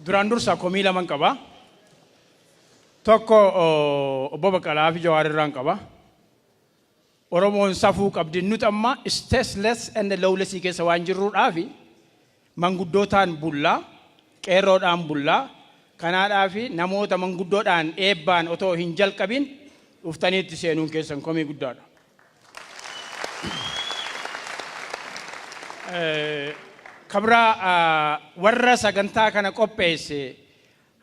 Duraan dursa komii laman qaba. Tokko obbo Baqqalaa fi Jawaar irraan qaba. Oromoon safuu qabdi. Nuti amma stateless and lawless keessa waan jirruudhaaf manguddootaan bullaa, qeerroodhaan bullaa, kanaadhaaf namoota manguddoodhaan eebbaan otoo hin jalqabin dhuftanii itti seenuun keessan komii guddaadha. Kabraa warra sagantaa kana qopheesse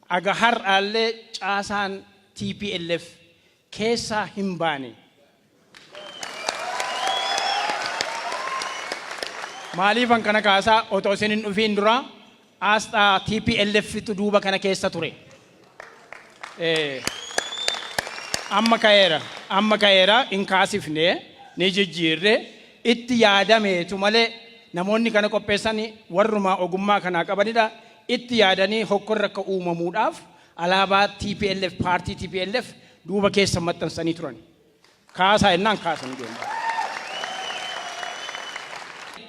aga har'aallee caasaan TPLF keessaa hin baane. Maaliifan kana kaasaa? Otoo isin hin dhufiin dura aasxaa TPLFtu duuba kana keessa ture. Amma ka'eera. Amma ka'eera, hin kaasifne, ni jijjiirre. Itti yaadameetu malee namoonni kana qopheessan warruma ogummaa kanaa qabanidha. Itti yaadanii hokkorri akka uumamuudhaaf alaabaa TPLF, paartii TPLF duuba keessa maxxansanii turan. Kaasaa jennaan kaasan ijoollee.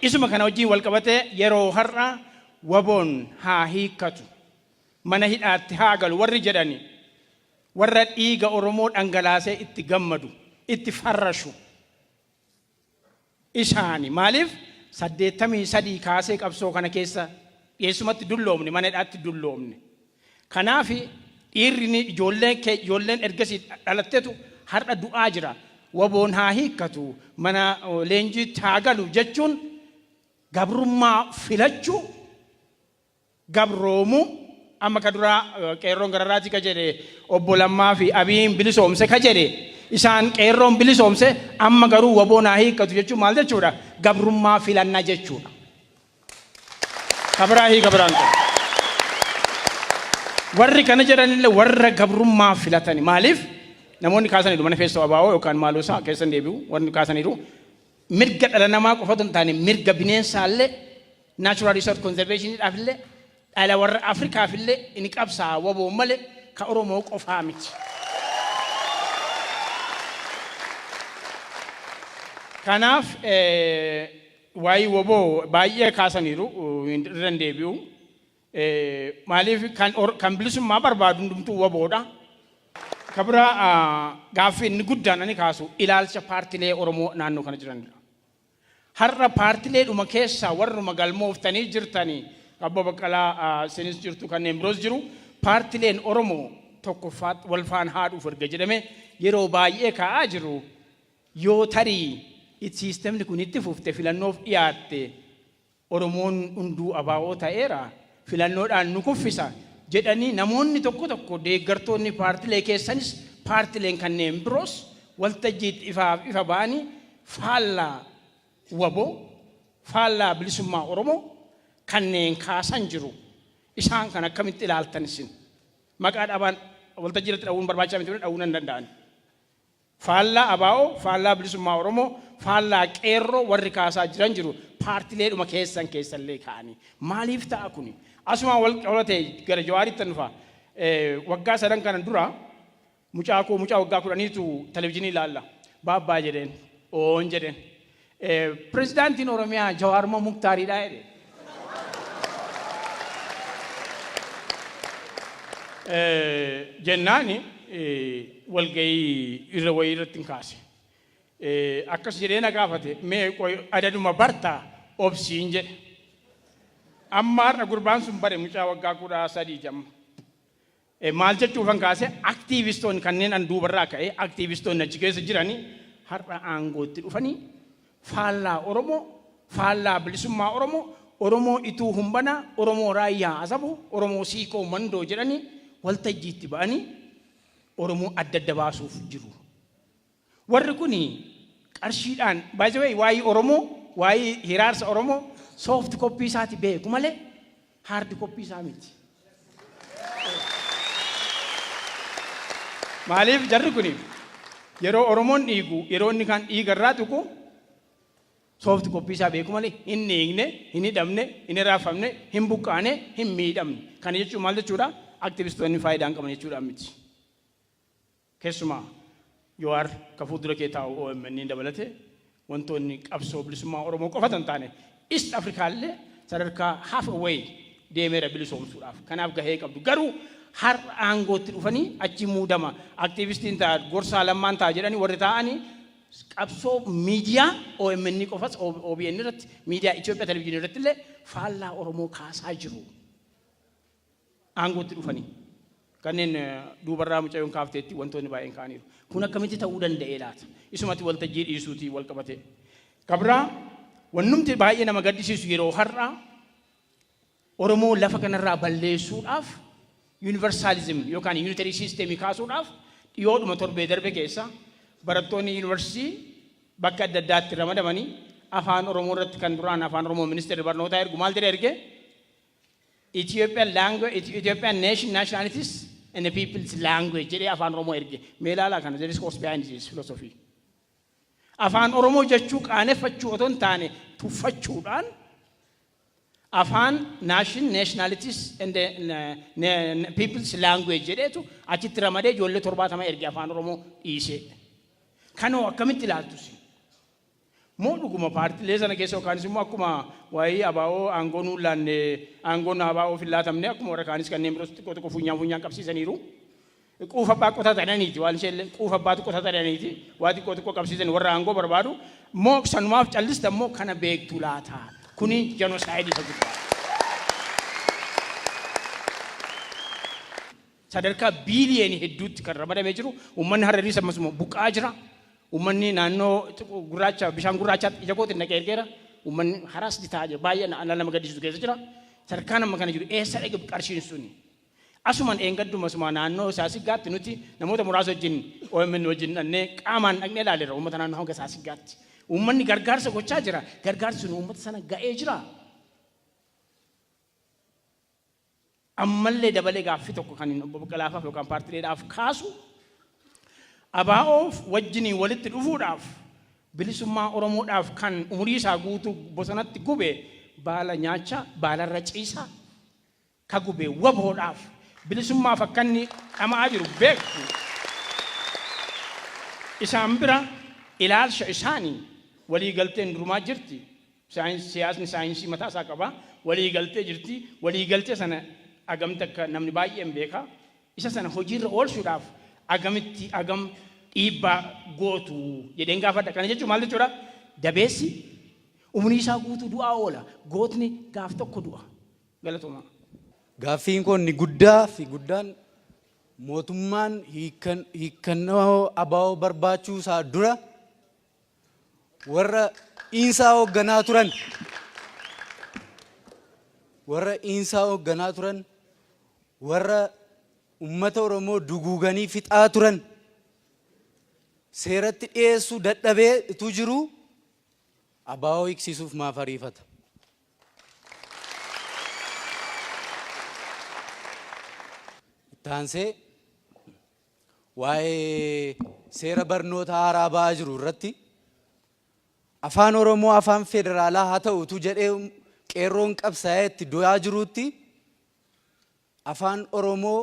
Isuma kana wajjin wal qabatee yeroo har'a WBOn haa hiikkatu, mana hidhaatti haa galu warri jedhani warra dhiiga Oromoo dhangalaasee itti gammadu, itti farrashu isaani. Maaliif 83 kaasee qabsoo kana keessa dhiyeessumatti dulloomne, mana hidhaatti dulloomne. Kanaaf dhiirri ijoolleen ijoolleen ergasii dhalattetu har'a du'aa jira. WBOn haa hiikkatu, mana leenjiitti haa galu jechuun gabrummaa filachuu, gabroomuu. Amma ka duraa qeerroon gararraati ka jedhe, obbo Lammaa fi Abiyin bilisoomse ka jedhe, isaan qeerroon bilisoomse. Amma garuu WBOn haa hiikkatu jechuun maal jechuudha? Gabrummaa filannaa jechuudha. Kabiraa hiika biraan qabu. Warri kana jedhanillee warra gabrummaa filatani. Maaliif? Namoonni kaasaniiru manifesto ABO yookaan maaloo isaa keessan deebi'u warri kaasaniiru. Mirga dhala namaa qofatu hin taane, mirga bineensaallee, natural resource conservationiidhaaf illee, dhala warra Afrikaaf illee inni qabsaa WBOn malee ka Oromoo qofaa miti. Kanaaf waa'ee WBO baay'ee kaasaniiru, irra hin deebi'u. Maaliif kan bilisummaa barbaadu hundumtuu WBOdha. Ka biraa gaaffii inni guddaan ani kaasu ilaalcha paartilee Oromoo naannoo kana jiranidha. Har'a paartileedhuma keessaa warruma galmooftanii jirtanii, Obbo Baqqalaa isinis jirtu, kanneen biroos jiru, paartileen Oromoo tokkoffaa wal faana haa dhufu erga jedhame yeroo baay'ee ka'aa jiru. Yoo tarii siistemni kun itti fufte, filannoof dhiyaatte, Oromoon hunduu ABO ta'eera, filannoodhaan nu kuffisa jedhanii namoonni tokko tokko, deeggartoonni paartilee keessanis paartileen kanneen biroos waltajjiitti ifaaf ifa ba'anii faallaa WBO, faallaa bilisummaa Oromoo kanneen kaasan jiru. Isaan kan akkamitti ilaaltan isin? Maqaa dhabaan waltajjii irratti dha'uun barbaachisaa miti, dha'uu nan danda'an. Faallaa ABO, faallaa bilisummaa Oromoo, faallaa qeerroo warri kaasaa jiran jiru, paartileedhuma keessan keessallee ka'anii. Maaliif ta'a kuni? Asumaan wal qabatee gara Jawaaritti dhufa. Waggaa 3 kana dura mucaa koo, mucaa waggaa 10tu televizyiinii ilaalla. "Baabbaa," jedheen. "Oon," jedheen. "Pirezidaantiin Oromiyaa Jawaar moo Muktaariidha?" jedhe. Jennaani walgahii irra wayii irratti hin kaase. Akkas jedhee na gaafate, "Mee adaduma bartaa, obsiin," jedhe. Amma har'a gurbaan sun bare, mucaa waggaa 13 jamma. Maal jechuufan kaase? Aktiivistoonni kanneen an duubarraa ka'ee, aktiivistoonni achi keessa jiranii har'a aangootti dhufanii faallaa Oromoo, faallaa bilisummaa Oromoo, Oromoo Ituu Humbanaa, Oromoo Raayyaa Asaboo, Oromoo Siikoo Mandoo jedhanii waltajjiitti ba'anii Oromoo adda adda baasuuf jiru. Warri kun qarshiidhaan, by the way, waa'ee Oromoo, waa'ee hiraarsa Oromoo soft copy isaati beeku malee hard copy isaa miti. Maaliif jarri kun yeroo Oromoon dhiigu, yeroo inni kan dhiiga irraa tuqu, soft copy isaa beeku malee hin dhiigne, hin hidhamne, hin hiraafamne, hin buqqaane, hin miidhamne. Kana jechuun maal jechuudha? Aktivistoonni faayidaa hin qaban jechuudha miti. Keessumaa Jawaar ka fuuldura kee taa'u, OMN dabalate, wantoonni qabsoo bilisummaa Oromoo qofa hin taane East Afrikaallee sadarkaa half away deemeera bilisoomsuudhaaf. Kanaaf gahee qabdu. Garuu har'a aangootti dhufanii achi muudama aktiivistiin ta'a, gorsaa Lammaan ta'a jedhanii warri taa'anii qabsoo miidiyaa OMN qofas, OBN irratti, miidiyaa Itoophiyaa televizyiinii irratti illee faallaa Oromoo kaasaa jiru. Aangootti dhufanii. Kanneen duubarraa mucayyoon kaafteetti wantoonni baay'een ka'aniiru. Kun akkamitti ta'uu danda'ee laata? Isumatti waltajjii dhiisuutii wal qabate. Kabraa wannumti baay'ee nama gaddisiisu, yeroo har'aa Oromoo lafa kanarraa balleessuudhaaf, universalism yookaan unitary system kaasuudhaaf, dhiyoodhuma torbee darbe keessa barattoonni yuunivarsiitii bakka adda addaatti ramadamanii afaan Oromoo irratti, kan duraan afaan Oromoo ministeerri barnootaa ergu maal jedhee erge? Ethiopian language, Ethiopian nation, nationalities and the people's language jedhee afaan Oromoo erge. Mee ilaalaa kana, there is course behind this philosophy. Afaan Oromoo jechuu qaaneffachuu otoo hin taane tuffachuudhaan afaan nation, nationalities and the people's language jedheetu achitti ramadee ijoollee 70 erge, afaan Oromoo dhiisee. Kanoo akkamitti ilaaltusi? Moo dhuguma paartiilee sana keessa yookaanis immoo akkuma waa'ee ABO aangoo nuun laanne, aangoon ABO hin laatamne, akkuma warra kaanis kanneen biroos xiqqoo xiqqoo funyaan funyaan qabsiisaniiru. Quufa abbaa qotataniiti, waan isheen quufa abbaatu qotataniiti, waa xiqqoo xiqqoo qabsiisan warra aangoo barbaadu. Moo sanumaaf callista immoo kana beektu laata? Kuni genocide isa guddaa. Sadarkaa biiliyoonii hedduutti kan ramadamee jiru, uummanni Harariis ammasuma buqqa'aa jira. Uummanni naannoo gurraacha bishaan gurraachaatti ija kootiin dhaqee ergeera. Uummanni haraas ta'aa jira. Baay'ee nama gaddisiisu keessa jira. Sadarkaan amma kana jiru, eessa dhaqe qarshiin suni? Asumaan eengadduma suma naannoo Saasiggaatti nuti namoota muraasa wajjin, OMN wajjin dhannee qaamaan dhaqnee ilaaleera uummata naannoo hanga Saasiggaatti. Uummanni gargaarsa gochaa jira. Gargaarsi sun uummata sana ga'ee jira. Ammallee dabalee gaaffii tokko kan obbo Baqqalaafaaf yookaan paartileedhaaf kaasu, ABO'oof wajjiniin walitti dhufuudhaaf, bilisummaa Oromoodhaaf kan umurii isaa guutuu bosonatti gube, baala nyaachaa, baalarra ciisaa ka gube, WBOdhaaf bilisummaaf akka inni dhama'aa jiru beektu. Isaan bira ilaalcha isaanii walii galteen durumaa jirti. Siyaasni saayinsii mataa isaa qaba. Walii galtee jirti. Walii galtee sana agamti akka namni baay'een beeka. Isa sana hojiirra oolchuudhaaf agamitti agam dhiibbaa gootu jedheen gaafadha. Kana jechuun maal jechuudha? Dabeessi umurii isaa guutuu du'aa oola. Gootni gaaf tokko du'a. Galatoomaa. Gaaffiin koo inni guddaa fi guddaan, mootummaan hiikkannoo ABO barbaachuu isaa dura warra iinsaa hoogganaa turan, warra iinsaa hoogganaa turan, warra ummata Oromoo duguuganii fixaa turan seeratti dhiyeessuu dadhabee utuu jiruu ABO hiiksisuuf maaf ariifata? Ittaansee waa'ee seera barnoota haaraa ba'aa jiru irratti, afaan Oromoo afaan federaalaa haa ta'utu jedhee qeerroon qabsaa'ee itti du'aa jiruutti, afaan Oromoo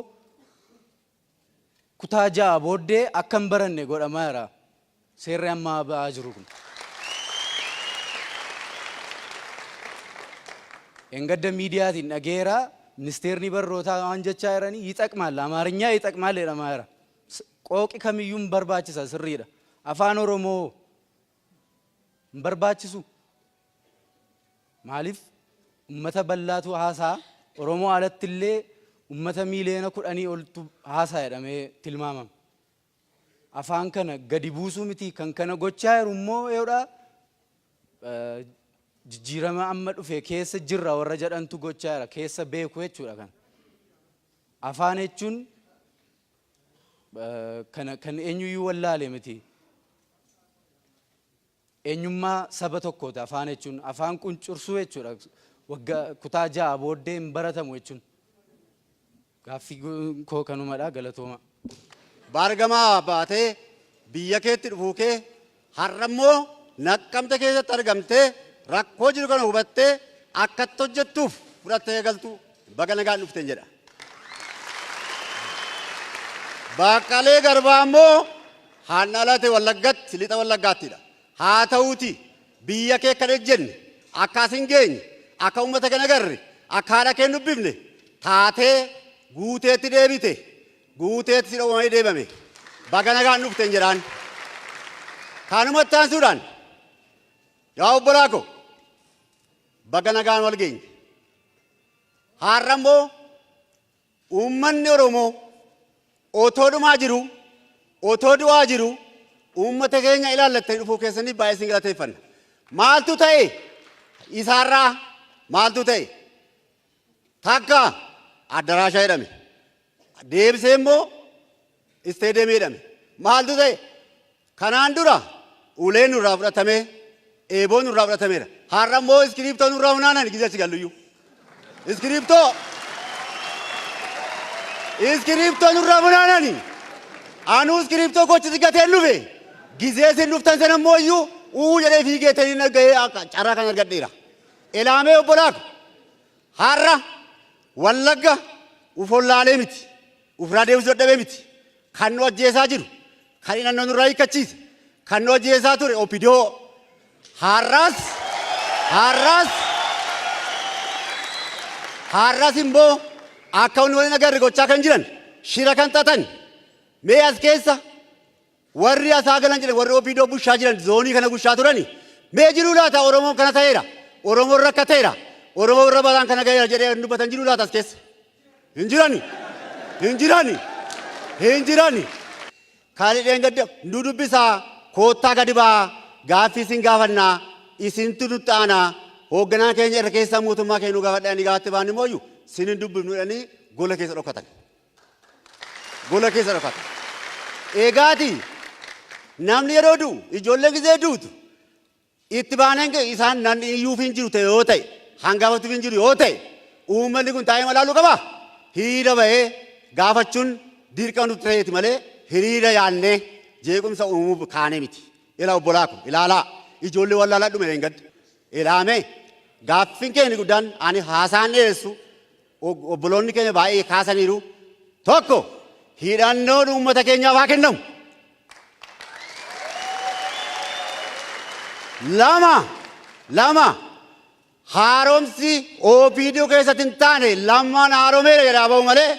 kutaa 6 booddee akka hin baranne godhamaa jira. Seerri ammaa ba'aa jiru kun. Engadda miidiyaatiin dhageera, ministeerni barnootaa waan jechaa jiranii ይጠቅማል፣ አማርኛ ይጠቅማል jedhamaa jira. Qooqi kamiyyuu hin barbaachisa, sirriidha. Afaan Oromoo hin barbaachisu. Maaliif ummata bal'aatu haasaa, Oromoo alatti illee ummata miiliyoona 10 oltu haasaa jedhamee tilmaamama. Afaan kana gadi buusuu miti, kan kana gochaa jiru immoo yoodha jijjiirama amma dhufe keessa jirra warra jedhantu gochaa jira, keessa beeku jechuudha kana. Afaan jechuun kana kan eenyuyyuu wallaale miti. Eenyummaa saba tokkooti afaan jechuun, afaan quncursuu jechuudha. Waggaa kutaa 6 booddee hin baratamu jechuun. Gaaffii koo kanumadha, galatooma. Baargamaa baatee biyya keetti dhufuu kee, har'a immoo Naqqamte keessatti argamtee rakkoo jiru kana hubattee akkatti hojjettuuf fudhattee galtu, baga nagaan dhufteen jedha. Baqqalee Garbaa immoo haan dhalate Wallaggatti, lixa Wallaggaаттidha. Haa ta'uuti biyya kee kan ejjenne akka as hin geenye, akka uummata kana agarre, Akka haadha kee hin dubbifne taatee guuteetti deebite. Guuteetti si dhowwamee deebame. Baga nagaan dhuften jedhaan. Kanumatti aansuudhaan yaa obbolaa ko baga nagaan wal geenye. Har'a immoo uummanni Oromoo otoo dhumaa jiru, otoo du'aa jiru, uummata keenya ilaallattanii dhufuu keessaniif baay'ee isin galateeffanna. Maaltu ta'e? Isaarraa maaltu ta'e? Takka addaraasha jedhame. Deebisee immoo isteediyeemii jedhame. Maaltu ta'e? Kanaan dura uleen nurraa fudhatamee, eeboon nurraa fudhatameera. Har'a immoo iskiriiptoo nurraa funaanan gizee achi galluyyuu. Iskiriiptoo! Iskiriiptoo nurraa funaanani! Anuu iskiriiptoo gochisi gateen dhufe. Gizee isin dhuftan sana immoo iyyuu uu jedhee fiigee ta'in gahee carraa kan argadheera. Elaamee obbolaa ko har'a Wallagga uf ollaalee miti. Ufirraa deebisuu dadhabee miti. Kan nu ajjeesaa jiru, kan hidhannoo nurraa hiikkachiise, kan nu ajjeesaa ture OPDO. Har'as, har'as, har'as immoo akka nu waliin agarre gochaa kan jiran, shira kan xaxan, mee as keessa warri asaa galan jedhan warri OPDO bushaa jiran zoonii kana bushaa turani mee jiruu laata Oromoon kana ta'eera, Oromoon rakkateera, Oromoon irra balaan kana ga'eera jedhee dubbatan jiruu laata as keessa? Hin jirani. Hin jirani. Hin jirani. Kaali dheengadda nu dubbisaa koottaa gadi ba'aa gaaffii isin gaafannaa isintu nutti aanaa hoogganaa keenya irra keessaa mootummaa keenya nu gaafadhaa inni gaafatti ba'an immoo iyyuu sin hin dubbifnu jedhanii gola keessa dhokatan. Gola keessa dhokatan. Eegaati namni yeroo du'u ijoolleen gizee duutu Itti baaneen isaan nan iyyuuf hin jiru ta'e yoo ta'e, hangafatuuf hin jiru yoo ta'e, uummanni kun taa'ee malaaluu qabaa? Hiriira bahee gaafachuun dirqama nutti ta'eeti malee hiriira yaannee jeequmsa uumuuf kaanee miti. Ilaa obbolaa ko, ilaalaa. Ijoollee wallaalaa dhume dheengadda. Ilaamee gaaffiin keenya guddaan ani haasaan dhiyeessu obboloonni keenya baay'ee kaasaniiru. Tokko hidhannoon uummata keenyaaf haa kennamu. Lama haaromsi OPDO keessatti hin taane lammaan haaromeera jedhaa ba'u malee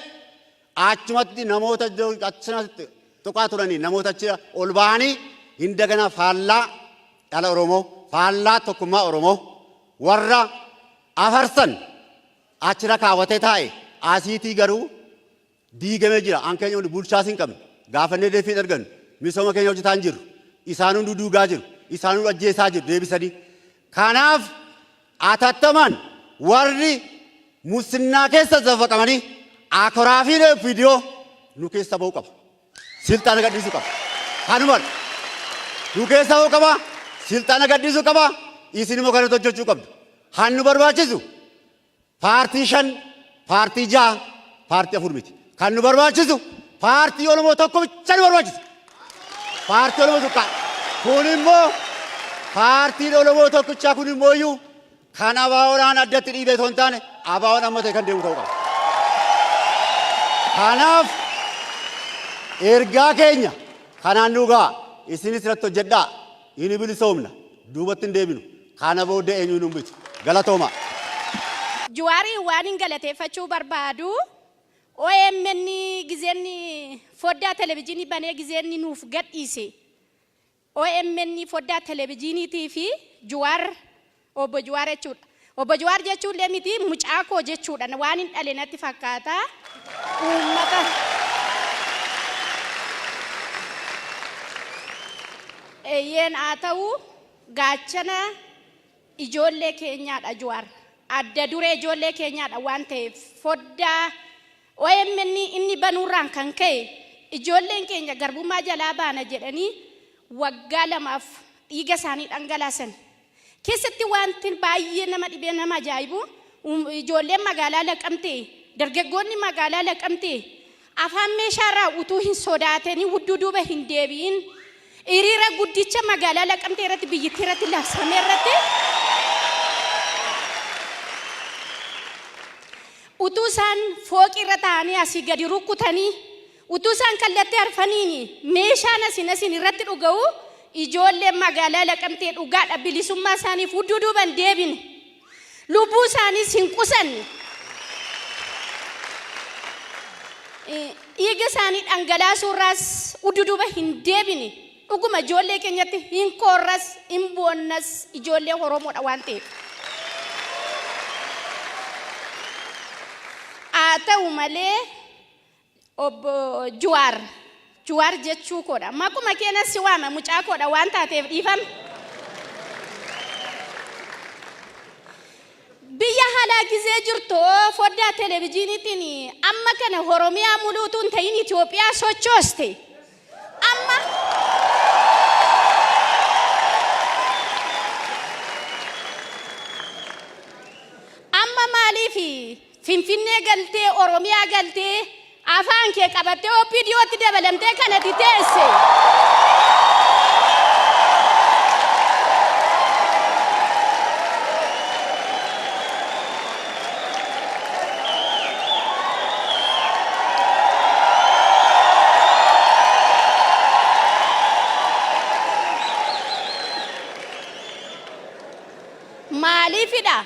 achumatti namoota achumatti tuqaa turanii namoota achi ol ba'anii hin daganaa faallaa dhala Oromoo faallaa tokkummaa Oromoo warra afarsan achira kaawwatee taa'e asiitii garuu diigamee jira. An keenya hundi bulchaas hin qabnu. Gaafannee deebii hin argannu. Misooma keenya hojjetaa hin jirru. Isaan hunduu duugaa jiru. Isaan hunduu ajjeesaa jiru deebisanii. Kanaaf atattamaan warri musinnaa keessa zafaqamanii akoraafii viidiyoo nu keessa ba'uu qaba. Silxaana gadhiisuu qaba. Kanumadha. Nu keessa ba'uu qaba. Silxaana gadhiisuu qaba. Isin immoo kanatti hojjechuu qabdu. Han nu barbaachisu paartii 5, paartii 6, paartii 4 miti. Kan nu barbaachisu paartii Oromoo tokko bicha nu barbaachisa. Paartii Oromoo tokko. Kun immoo paartiin Oromoo tokkichaa kun immoo iyyuu kan ABOdhaan addatti dhiibee osoo hin taane ABOn amma ta'e kan deemu ta'uu qaba. Kanaaf ergaa keenya kanaan nu ga'a. Isinis irratti hojjedhaa. Ini bilisoomna. Duubatti hin deebinu. Kana booddee eenyuun hin bitu. Galatooma. Juwaariin waan hin galateeffachuu barbaadu OMN gizeen foddaa televijiinii banee gizeen nuuf gadhiise OMN foddaa televijiiniitii fi Juwaar obbo Juwaar jechuudha. Obbo Juwaar jechuun illee miti mucaa koo jechuudha waan hin dhale natti fakkaata. Uummata eeyyeen haa ta'u gaachana ijoollee keenyaadha Juwaar. Adda duree ijoollee keenyaadha waan ta'eef foddaa OMN inni banuurraan kan ka'e ijoolleen keenya garbummaa jalaa baana jedhanii waggaa lamaaf dhiiga isaanii dhangalaasan. Keessatti wanti baay'ee nama dhibee nama ajaa'ibu ijoolleen magaalaa Laqamtee dargaggoonni magaalaa Laqamtee afaan meeshaarraa utuu hin sodaatanii hudduu duuba hin deebi'in hiriira guddicha magaalaa Laqamtee irratti biyyittii irratti labsame irratti utuu isaan fooqii irra taa'anii asii gadi rukkutanii utuu isaan kallattii arfaniin meeshaan asiin asiin irratti dhuga'u ijoolleen magaalaa Laqamtee dhugaadha bilisummaa isaaniif hudduu duuba hin deebine. Lubbuu isaaniis hin qusanne. Dhiiga isaanii dhangalaasuurraas ududuba hin deebine. Dhuguma ijoollee keenyatti hin koorras, hin boonnas, ijoollee Oromoodha waan ta'eef. Haa ta'u malee, obbo Juwaar, Juwaar jechuu koodha. Maquma keenan si waama, mucaa koodha waan taateef, dhiifama. Biyya alaa gizee jirtu foddaa televijiiniitiin amma kana Oromiyaa muluutuu hin ta'in Itoophiyaa sochooste. Amma amma maaliif Finfinnee galtee, Oromiyaa galtee, afaan kee qabattee OPDOtti dabalamtee kanatti teesse? Maaliifidha?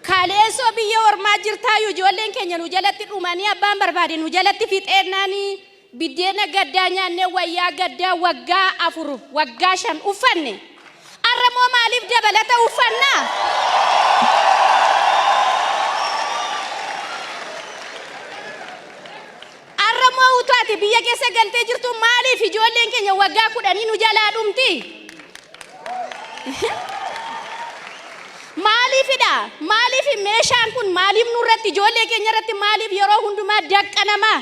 Kaleessoo biyya ormaa jirtaayyuu ijoolleen keenya nu jalatti dhumanii, abbaan barbaade nu jalatti fixeennaanii, biddeena gaddaa nyaannee, wayyaa gaddaa waggaa 4, waggaa 5 uffanne. Har'a immoo maaliif dabalata uffannaa? Har'a immoo utuu ati biyya keessa galtee jirtu maaliif ijoolleen keenya waggaa 10 nu jalaa dhumti? Maaliifidha? Maaliif meeshaan kun maaliif nurratti, ijoollee keenya irratti maaliif yeroo hundumaa daqqanama?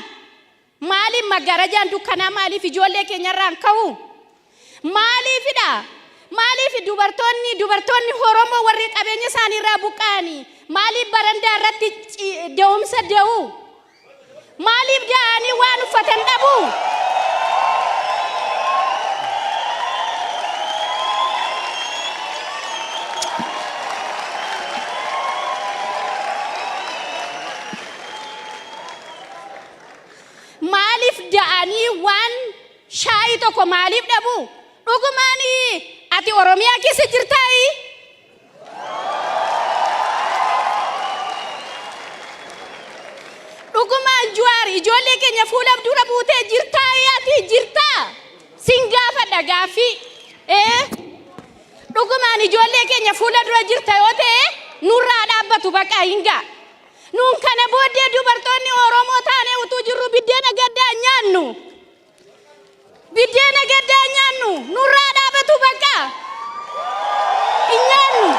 Maaliif maggaarajaan dukkanaa maaliif ijoollee keenya irraan ka'u? Maaliifidha? Maaliif dubartoonni Oromoo warri qabeenya isaanii irraa buqqa'anii maaliif barandaa irratti da'umsa da'u? Maaliif da'anii waan uffatan dhabu? Maaliif da'anii waan shaayii tokko maaliif dhabu? Dhugumaan ati Oromiyaa keessa jirtaayi? Dhugumaan Juwaar, ijoollee keenya fuula dura buutee jirtaa? Ati jirtaa? Sin gaafadha gaaffii. Ee? Dhugumaan ijoollee keenya fuula dura jirta yoo ta'e, nurraa dhaabbatu, bakka hin ga'a. Nuun kana booddee dubartoonni Oromoo taanee utuu jirru biddeena gaddaa nyaannu. Biddeena gaddaa nyaannu, nurraa dhaabatu, bakka hin nyaannu.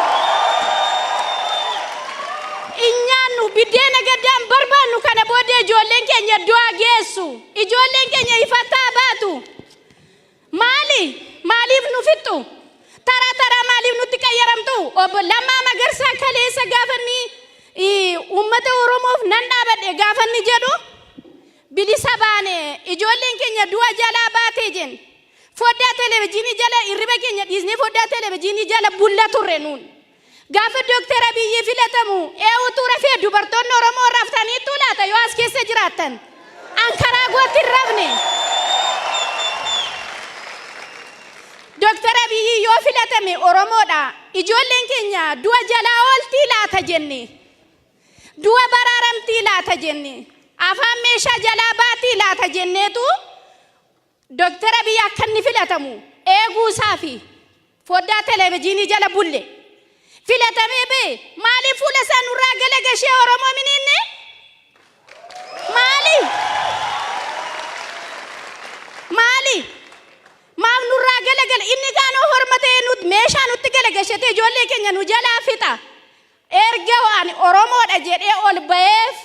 Hin nyaannu, biddeena gaddaan barbaannu. Kana booddee ijoolleen keenya du'a geessu. Ijoolleen keenya ifattaa baatu. Maali? Maaliif nu fixxu? Taraa taraa maaliif nutti qayyaramtu? Obbo Lammaa Magarsaa kaleessa gaafanni uummata Oromoof nan dhaabadhe gaafanni jedhu, bilisa baane, ijoolleen keenya du'a jalaa baatee jenne. Foddaa televezyiinii jala hirriba keenya dhiisnee foddaa televezyiinii jala bulla turre nuun. Gaafa Dooktar Abiyyi filatamu eenyutu rafee? Dubartoonni Oromoo raftaniittuu laata yoo as keessa jiraattan? An karaa gootti hin rafne. Dooktar Abiyyi yoo filatame Oromoodha. Ijoolleen keenya du'a jalaa ooltii laata jenne. Du'a baraaramtii laata jenne. Afaan meeshaa jalaa baatii laata jenneetu Dooktar Abiyyi akka inni filatamu eeguu isaa fi foddaa televezyiinii jala bulle. Filatamee bee maaliif fuula isaa nurraa galagashee Oromoo miniinne? Maali? Maali? Maaf nurraa galagala? Inni kaanoo horma ta'ee nut meeshaa nutti galagashatee ijoollee keenya nu jalaa fixa. Erga ani Oromoodha jedhee ol ba'eef,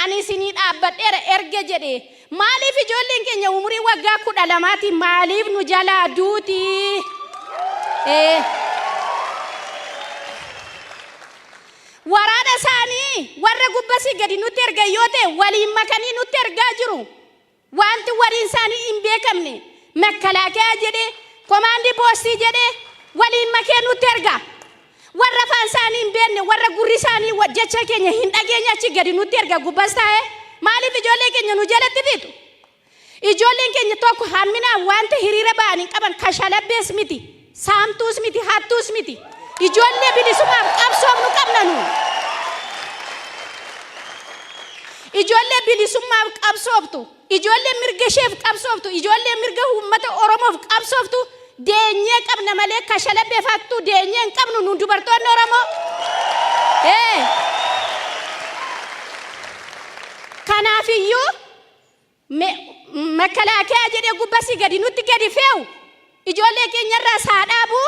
ani isinii dhaabbadheera erga jedhee, maaliif ijoolleen keenya umurii waggaa 12tiin maaliif nu jalaa duuti? Ee. Waraana isaanii warra gubbasii gadi nutti ergan yoo ta'e, waliin makanii nutti ergaa jiru. Wanti waliin isaanii hin beekamne makkalaakayaa jedhee, komaandii poostii jedhee waliin makee nutti erga. Warra afaan isaanii hin beekne, warra gurri isaanii jecha keenya hin dhageenye achi gadi nutti erga gubbas taa'ee. Maaliif ijoollee keenya nu jalatti fixu? Ijoolleen keenya tokko hamminaan wanta hiriira ba'an hin qaban, kashalabbees miti, saamtuus miti, hattuus miti. Ijoollee bilisumaaf qabsoofnu qabna nu. Ijoollee bilisummaaf qabsooftu, ijoollee mirga isheef qabsooftu, ijoollee mirga uummata Oromoof qabsooftu deenyee qabna malee kashalabbee faktuu deenyee hin qabnu nu dubartoonni Oromoo. Ee. Kanaafiyyuu Makalaakiyaa jedhee gubbasii gadi nutti gadi fe'u ijoollee keenya irraas haa dhaabu,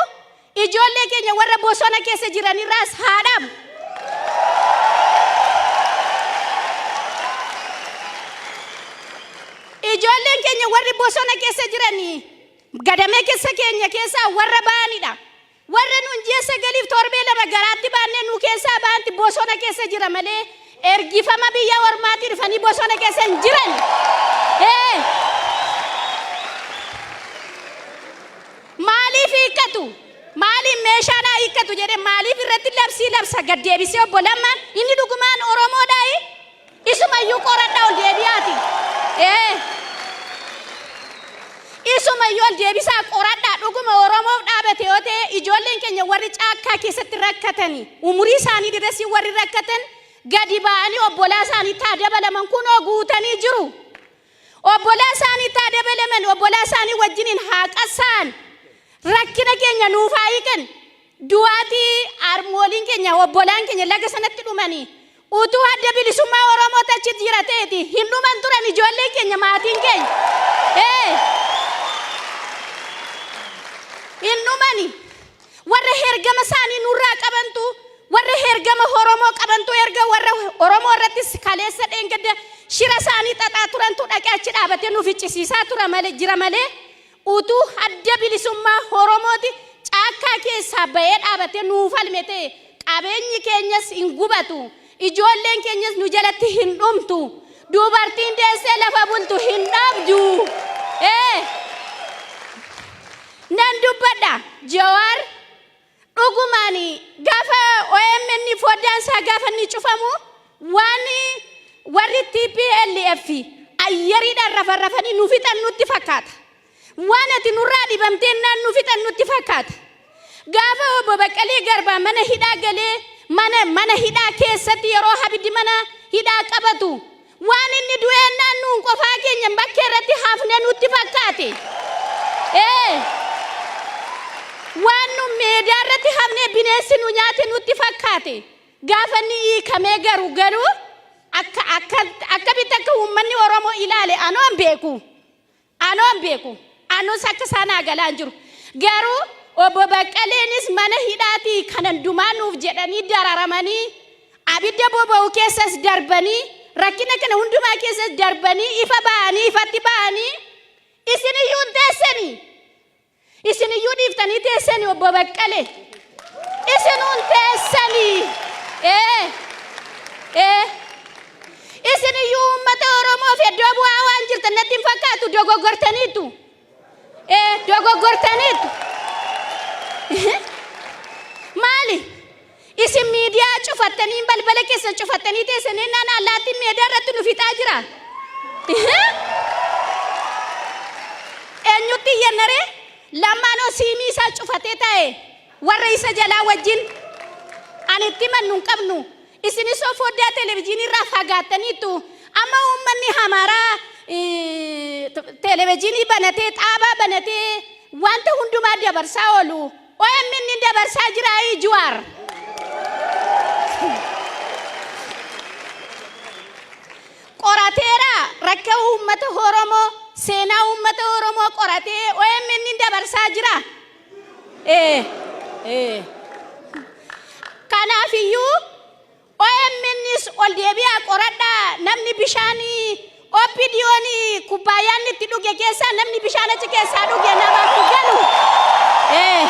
ijoollee keenya warra bosona keessa jiran irraas haa dhaabu. Ijoolleen keenya warri bosona keessa jiran gadamee keessa keenya keessaa warra ba'anidha. Warra nuun ji'a sagaliif torbee 2 garaatti baannee nu keessaa ba'anti bosona keessa jira malee ergifama biyya ormaatii dhufanii bosona keessa hin jiran. Ee! Maaliif hiikkatu? Maaliif meeshaan haa hiikkatu jedhee maaliif irratti labsii labsa gad deebisee obbo Lammaan inni dhugumaan Oromoodhaayi? Isumayyuu qoradhaa ol deebi'aati. Ee. Isumayyuu ol deebisaa qoradhaa dhuguma Oromoof dhaabate yoo ta'e ijoolleen keenya warri caakkaa keessatti rakkatanii umurii isaanii dirasii warri rakkatan gadi ba'anii obbolaa isaaniitti haa dabalaman kunoo guutanii jiru. Obbolaa isaaniitti haa dabalaman, obbolaa isaanii wajjiniin haa qassa'an. Rakkina keenya nuuf haa hiikan. Du'aatii harmooliin keenya, obbolaan keenya laga sanatti dhumanii utuu adda bilisummaa Oromoo achi jira ta'eeti hin dhuman turan ijoolleen keenya maatiin keenya. Ee. Hin dhumani. Warra hergama isaanii nurraa qabantu, warra hergama Oromoo qabantu erga warra Oromoo irrattis kaleessa dheengadda shira isaanii xaxaa turantu dhaqee achi dhaabatee nu ficcisiisaa tura malee jira malee utuu adda bilisummaa Oromooti caakkaa keessaa ba'ee dhaabatee nuu falme ta'e qabeenyi keenyas hin gubatu, ijoolleen keenyas nu jalatti hin dhumtu, dubartiin deessee lafa bultu hin dhabdu. Ee. Nan dubbadha Jawaar dhugumaan gaafa OMN foddaan isaa gaafa inni cufamu waan warri TPLF ayyariidhaan rafarrafanii nu fixan nutti fakkaata. Waan ati nurraa dhibamtee naan nu fixan nutti fakkaata. Gaafa obbo Baqqalee Garbaa mana hidhaa galee mana mana hidhaa keessatti yeroo habiddi mana hidhaa qabatu waan inni du'eennaan nuun qofaa keenya bakkee irratti hafne nutti fakkaate. Ee. Waan nu meedaa irratti hafnee bineensi nu nyaate nutti fakkaate. Gaafa inni hiikamee garuu garuu akka akka akkamitti akka uummanni Oromoo ilaale anoo hin beeku. Anoo hin beeku. Anus akka isaa naa galaa hin jiru. Garuu obbo Baqqaleenis mana hidhaatii kanan dumaa nuuf jedhanii dararamanii abidda boba'u keessas darbanii rakkina kana hundumaa keessas darbanii ifa ba'anii ifatti ba'anii isin iyyuu hin teessanii. Isin iyyuu dhiiftanii teessanii obbo Baqqalee. Isinuu hin teessanii. Ee. Ee. Isin iyyuu uummata Oromoof iddoo bu'aa waan jirtan natti hin fakkaatu dogoggortaniitu. Ee dogoggortaniitu. Maali? Isin miidiyaa cufattanii balbala keessan cufattanii teessanii naan allaattiin meedaa irratti nu fixaa jira. Eenyutti iyyannaree? Lammaanoo siimii isaa cufatee taa'e warra isa jalaa wajjin ani itti himannu hin qabnu. Isinis foddaa televezyiinii irraa fagaattaniittu. Amma uummanni Amaaraa televezyiinii banatee xaabaa banatee wanta hundumaa dabarsaa oolu. OMN dabarsaa jiraayii Juwaar. Qorateera rakkoo uummata Oromoo seenaa uummata Oromoo qoratee OMN dabarsaa jira. Ee ee. Kanaafiyyuu OMNs ol deebi'aa qoradhaa namni bishaan OPDOn kubbaayyaan itti dhuge keessaa namni bishaan achi keessaa dhuge namaaf hin galu. Ee.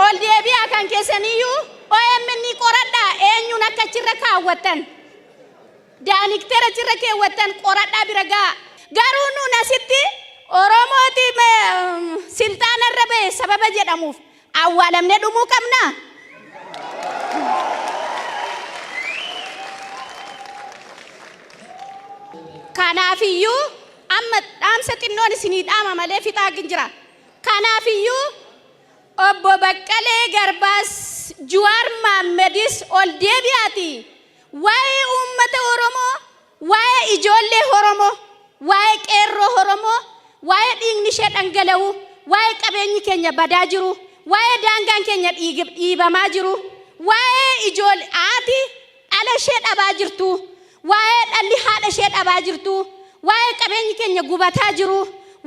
Ol deebi'aa kan keessaniyyuu OMN qoradhaa eenyuun akka achirra kaawwattan. Daaniktera achirra keewwattan qoradhaa bira ga'a. Garuu nuun asitti Oromooti silxaana irra ba'e sababa jedhamuuf awwaalamnee dhumuu qabnaa? Kanaafiyyuu amma dhaamsa xinnoon isinii dhaama malee fixaa jira. Kanaafiyyuu obbo Baqqalee Garbaas Juwaar Maammedis ol deebi'aati. Waa'ee uummata Oromoo, waa'ee ijoollee Oromoo, waa'ee qeerroo Oromoo, waa'ee dhiigni ishee dhangala'u, waa'ee qabeenyi keenya badaa jiru, waa'ee daangaan keenya dhiibamaa jiru, waa'ee ijoollee haati dhala ishee dhabaa jirtu, waa'ee dhalli haadha ishee dhabaa jirtu, waa'ee qabeenyi keenya gubataa jiru,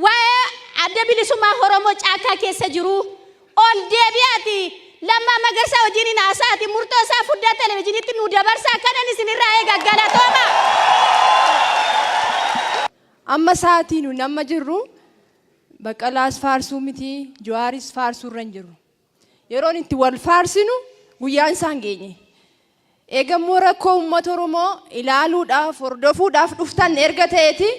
waa'ee Adda Bilisummaa Oromoo caakkaa keessa jiru, ol deebi'aati. Lammaa Magarsaa wajjin hin haasa'aati. Murtoo isaa fuddaa televizyiiniitti nu dabarsaa kanan isinirraa eega galatooma. Amma sa'aatii nuun amma jirru Baqqalaas faarsuu miti, Jawaaris faarsuu irra hin jirru. Yeroon itti wal faarsinu guyyaan isaan geenye. Eegammoo rakkoo uummata Oromoo ilaaluudhaaf, hordofuudhaaf dhuftan erga ta'eeti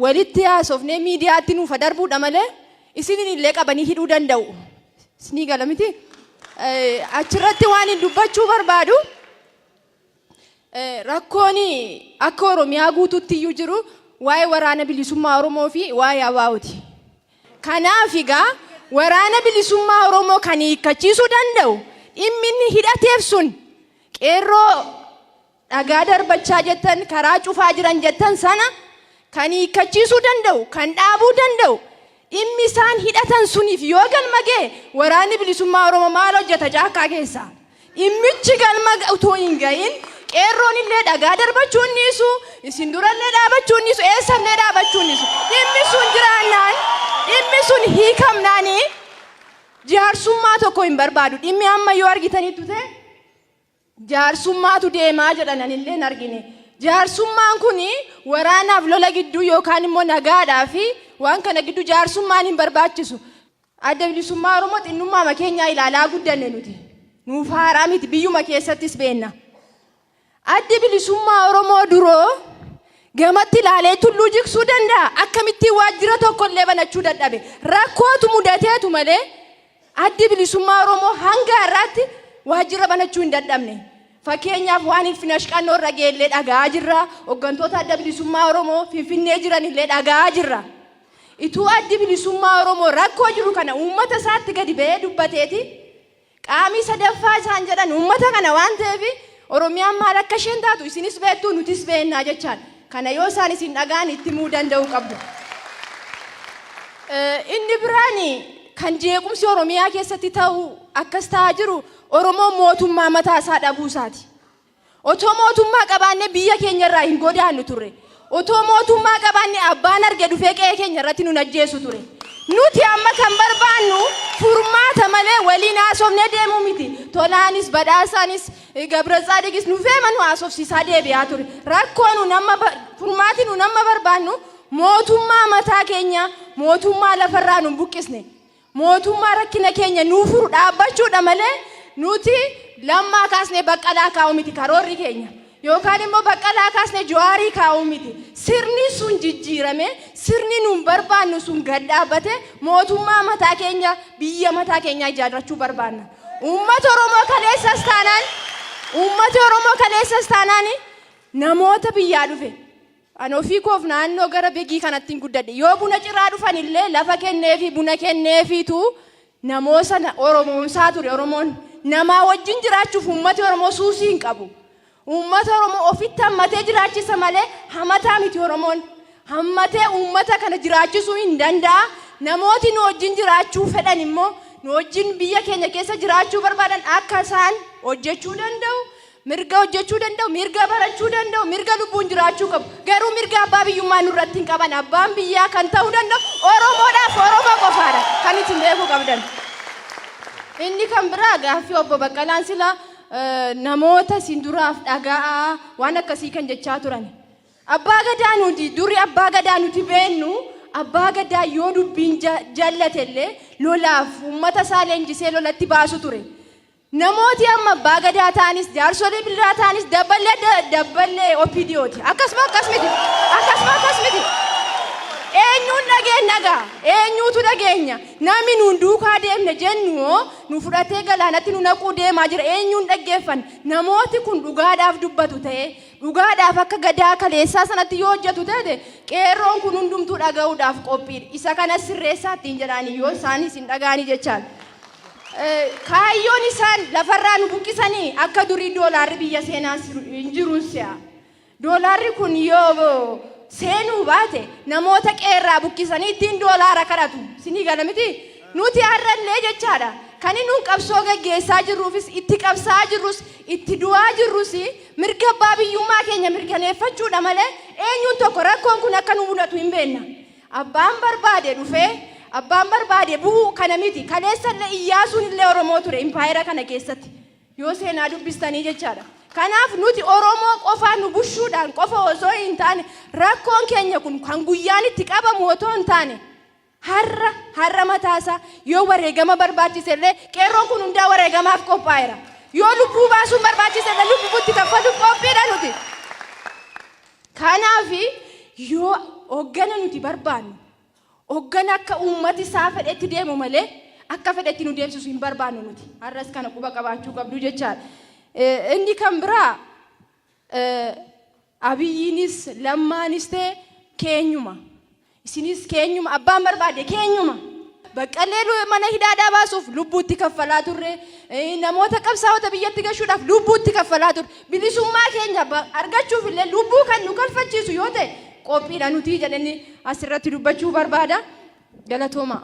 walitti haasofnee miidiyaatti nuuf darbuudha malee isiniin illee qabanii hidhuu danda'u. Isinii gala miti? Achirratti waan hin dubbachuu barbaadu rakkoon akka Oromiyaa guutuutti iyyuu jiru waa'ee Waraana Bilisummaa Oromoo fi waa'ee ABOti. Kanaaf egaa Waraana Bilisummaa Oromoo kan hiikkachiisuu danda'u dhimmi inni hidhateef sun qeerroo dhagaa darbachaa jettan karaa cufaa jiran jettan sana kan hiikkachiisuu danda'u kan dhaabuu danda'u dhimmi isaan hidhatan suniif yoo galma ga'e Waraanni Bilisummaa Oromoo maal hojjeta caakkaa keessaa? Dhimmichi galma utuu hin ga'in qeerroon illee dhagaa darbachuu hin dhiisu, isin durallee dhaabachuu hin dhiisu, eessallee dhaabachuu hin dhiisu. Dhimmi sun jiraannaan, dhimmi sun hiikamnaanii jaarsummaa tokko hin barbaadu. Dhimmi amma yoo argitaniittu ta'e jaarsummaatu deemaa jedhan anillee hin argine. Jaarsummaan kun waraanaaf lola gidduu yookaan immoo nagaadhaa fi waan kana gidduu jaarsummaan hin barbaachisu. Adda Bilisummaa Oromoo xinnummaama keenyaa ilaalaa guddanne nuti. Nuuf haaraa miti, biyyuma keessattis beenna. Addi Bilisummaa Oromoo duroo gamatti ilaalee tulluu jigsuu danda'a. Akkamittiin waajjira tokko illee banachuu dadhabe? Rakkootu mudateetu malee Addi Bilisummaa Oromoo hanga har'aatti waajjira banachuu hin dadhabne. Fakkeenyaaf waan Ilfinash Qannoo irra ga'e illee dhaga'aa jirra. Hooggantoota Adda Bilisummaa Oromoo Finfinnee jiran illee dhaga'aa jirra. Ituu Addi Bilisummaa Oromoo rakkoo jiru kana uummata isaatti gadi ba'ee dubbateeti qaamii sadaffaa isaan jedhan uummata kana waan ta'eef Oromiyaan maal akka isheen taatu isinis beektu nutis beennaa jechaadha. Kana yoo isaan isin dhaga'an itti himuu danda'uu qabdu. Inni biraan kan jeequmsi Oromiyaa keessatti ta'u akkas ta'aa jiru Oromoon mootummaa mataa isaa dhabuu isaati. Otoo mootummaa qabaannee biyya keenya irraa hin godaannu turre. Otoo mootummaa qabaannee abbaan arge dhufee qe'ee keenya irratti nun ajjeesu ture. Nuti amma kan barbaannu furmaata malee waliin haasofnee deemuu miti. Tolaanis, Badhaasaanis, Gabratsaadiqis nufeema nu haasofsiisaa deebi'aa ture. Rakkoo nun amma furmaati nun amma barbaannu mootummaa mataa keenya, mootummaa lafarraa nun buqqisne, mootummaa rakkina keenya nuu furu dhaabbachuudha malee nuti Lammaa kaasnee Baqqalaa kaa'uu miti karoorri keenya. Yookaan immoo Baqqalaa kaasnee Jawaarii kaa'uu miti. Sirni sun jijjiirame, sirni nuun barbaannu sun gad dhaabbate mootummaa mataa keenya, biyya mataa keenyaa ijaarrachuu barbaanna. Uummata Oromoo kaleessas taanaan, uummati Oromoo kaleessas taanaan namoota biyyaa dhufe. Ani ofii koof naannoo gara Begii kanattiin guddadhe. Yoo buna ciraa dhufan illee lafa kenneefii buna kenneefiitu namoo sana Oromoomsaa ture Oromoon. Namaa wajjin jiraachuuf uummati Oromoo suusii hin qabu. Uummata Oromoo ofitti hammatee jiraachisa malee hamataa miti Oromoon. Hammatee uummata kana jiraachisuu hin danda'a. Namooti nu wajjin jiraachuu fedhan immoo nu wajjin biyya keenya keessa jiraachuu barbaadan akka isaan hojjechuu danda'u. Mirga hojjechuu danda'u, mirga barachuu danda'u, mirga lubbuun jiraachuu qabu. Garuu mirga abbaa biyyummaa nurratti hin qaban. Abbaan biyyaa kan ta'uu danda'u Oromoodhaaf Oromoo qofaadha. Kan isin beekuu qabdan. Inni kan biraa gaaffii obbo Baqqalaan sila namoota isin duraaf dhaga'aa waan akkasii kan jechaa turan. Abbaa Gadaa nuti duri Abbaa Gadaa nuti beennu Abbaa Gadaa yoo dubbiin jallate illee lolaaf uummata isaa leenjisee lolatti baasu ture. Namooti amma abbaa gadaa ta'anis, jaarsolii biraa ta'anis dabballee dabballee OPDOti. Akkasuma akkas miti. Akkasuma akkas miti. Eenyuun dhageenya gaa? Eenyuutu dhageenya? Nami nuun duukaa deemne jennu hoo nu fudhatee galaanatti nu naquu deemaa jira. Eenyuun dhaggeeffanna? Namooti kun dhugaadhaaf dubbatu ta'ee, dhugaadhaaf akka gadaa kaleessaa sanatti yoo hojjetu ta'e, qeerroon kun hundumtuu dhaga'uudhaaf qophiidha. Isa kana sirreessaa ittiin jedhanii yoo isaanis hin dhaga'anii jechaan. Kaayyoon isaan lafarraa nu buqqisanii akka durii doolaarri biyya seenaa hin jiruun si'a. Doolaarri kun yoo seenuu baate, namoota qeerraa buqqisanii ittiin doolaara kadhatu. Sinii gala miti? Nuti har'allee jechaadha. Kan inni qabsoo gaggeessaa jirruufis, itti qabsaa jirrus, itti du'aa jirrus mirga abbaa biyyummaa keenya mirkaneeffachuudha malee eenyuun tokko rakkoon kun akka nu mudatu hin beekna. Abbaan barbaade dhufee abbaan barbaade bu'uu kana miti. Kaleessallee Iyyaasuun illee Oromoo ture impaayera kana keessatti. Yoo seenaa dubbistanii jechaadha. Kanaaf nuti Oromoo qofaa nu bushuudhaan qofa osoo hin taane, rakkoon keenya kun kan guyyaan itti qabamu otoo hin taane, har'a har'a mataasaa yoo wareegama barbaachise illee qeerroon kun hundaa wareegamaaf qophaa'eera. Yoo lubbuu baasuun barbaachise illee lubbuu itti kaffaluuf qophiidha nuti. Kanaaf yoo hoggana nuti barbaannu, hoggana akka uummati isaa fedhetti deemu malee akka fedhetti nu deemsisu hin barbaannu nuti. Har'as kana quba qabaachuu qabdu jechaadha. Inni kan biraa, Abiyyiinis Lammaanis ta'e keenyuma. Isinis keenyuma, abbaan barbaade keenyuma. Baqqalee mana hidhaadhaa baasuuf lubbuutti kaffalaa turre. Namoota qabsaa'ota biyyatti gashuudhaaf lubbuutti kaffalaa turre. Bilisummaa keenya argachuuf illee lubbuu kan nu kalfachiisu yoo ta'e qophiidha nuti jedhanii asirratti dubbachuu barbaada. Galatooma.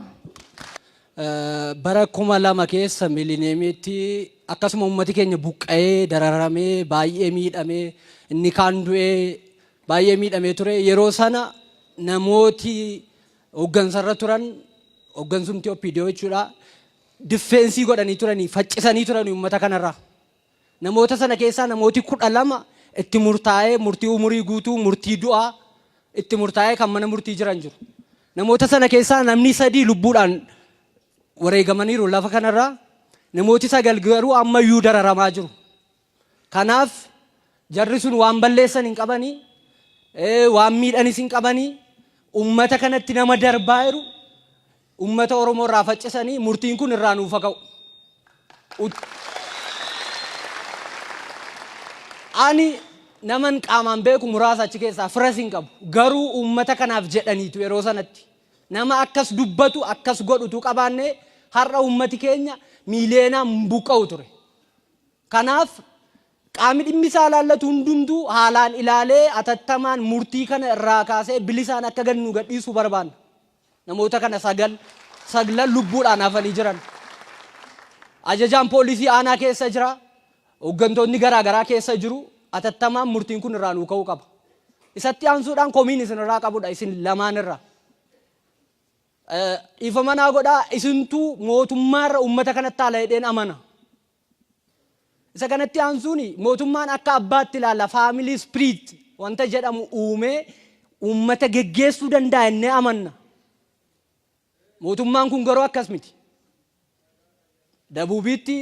Bara 2000 keessa miilineemiitti akkasuma uummati keenya buqqa'ee, dararamee, baay'ee miidhamee, inni kaan du'ee, baay'ee miidhamee ture. Yeroo sana namooti hooggansarra turan, hooggansumti OPDO jechuudha, defense godhanii turanii, faccisanii turanii uummata kanarraa. Namoota sana keessaa namooti 12 itti murtaa'ee, murtii umurii guutuu, murtii du'aa itti murtaa'ee kan mana murtii jiran jiru. Namoota sana keessaa namni sadii lubbuudhaan wareegamaniiru lafa kanarraa. Namooti sagal garuu ammayyuu dararamaa jiru. Kanaaf jarri sun waan balleessan hin qabanii, waan miidhanis hin qabanii, uummata kanatti nama darbaa jiru uummata Oromoo irraa faccisanii murtiin kun irraa nuuf haa ka'u. Ani naman qaamaan beeku muraasa achi keessaa, firas hin qabu. Garuu uummata kanaaf jedhaniitu yeroo sanatti. Nama akkas dubbatu, akkas godhutu qabaanne, har'a uummati keenya miiliyeenaan buqqa'u ture. Kanaaf qaamni dhimmi isaa ilaallatu hundumtuu haalaan ilaalee atattamaan murtii kana irraa kaasee bilisaan akka gad nu gadhiisuu barbaanna. Namoota kana sagal saglan lubbuudhaan hafanii jiran. Ajajaan poolisii aanaa keessa jira. Hooggantoonni garaa garaa keessa jiru. Atattamaan murtiin kun irraa nuu ka'uu qaba. Isatti aansuudhaan komiin isin irraa qabudha, isin lamaan irraa. Dhiifama naa godhaa, isintuu mootummaarra uummata kanatti haala jedheen amana. Isa kanatti aansuun mootummaan akka abbaatti ilaala, family spirit wanta jedhamu uumee uummata geggeessuu danda'a jennee amanna. Mootummaan kun garuu akkas miti. Dabuubiitti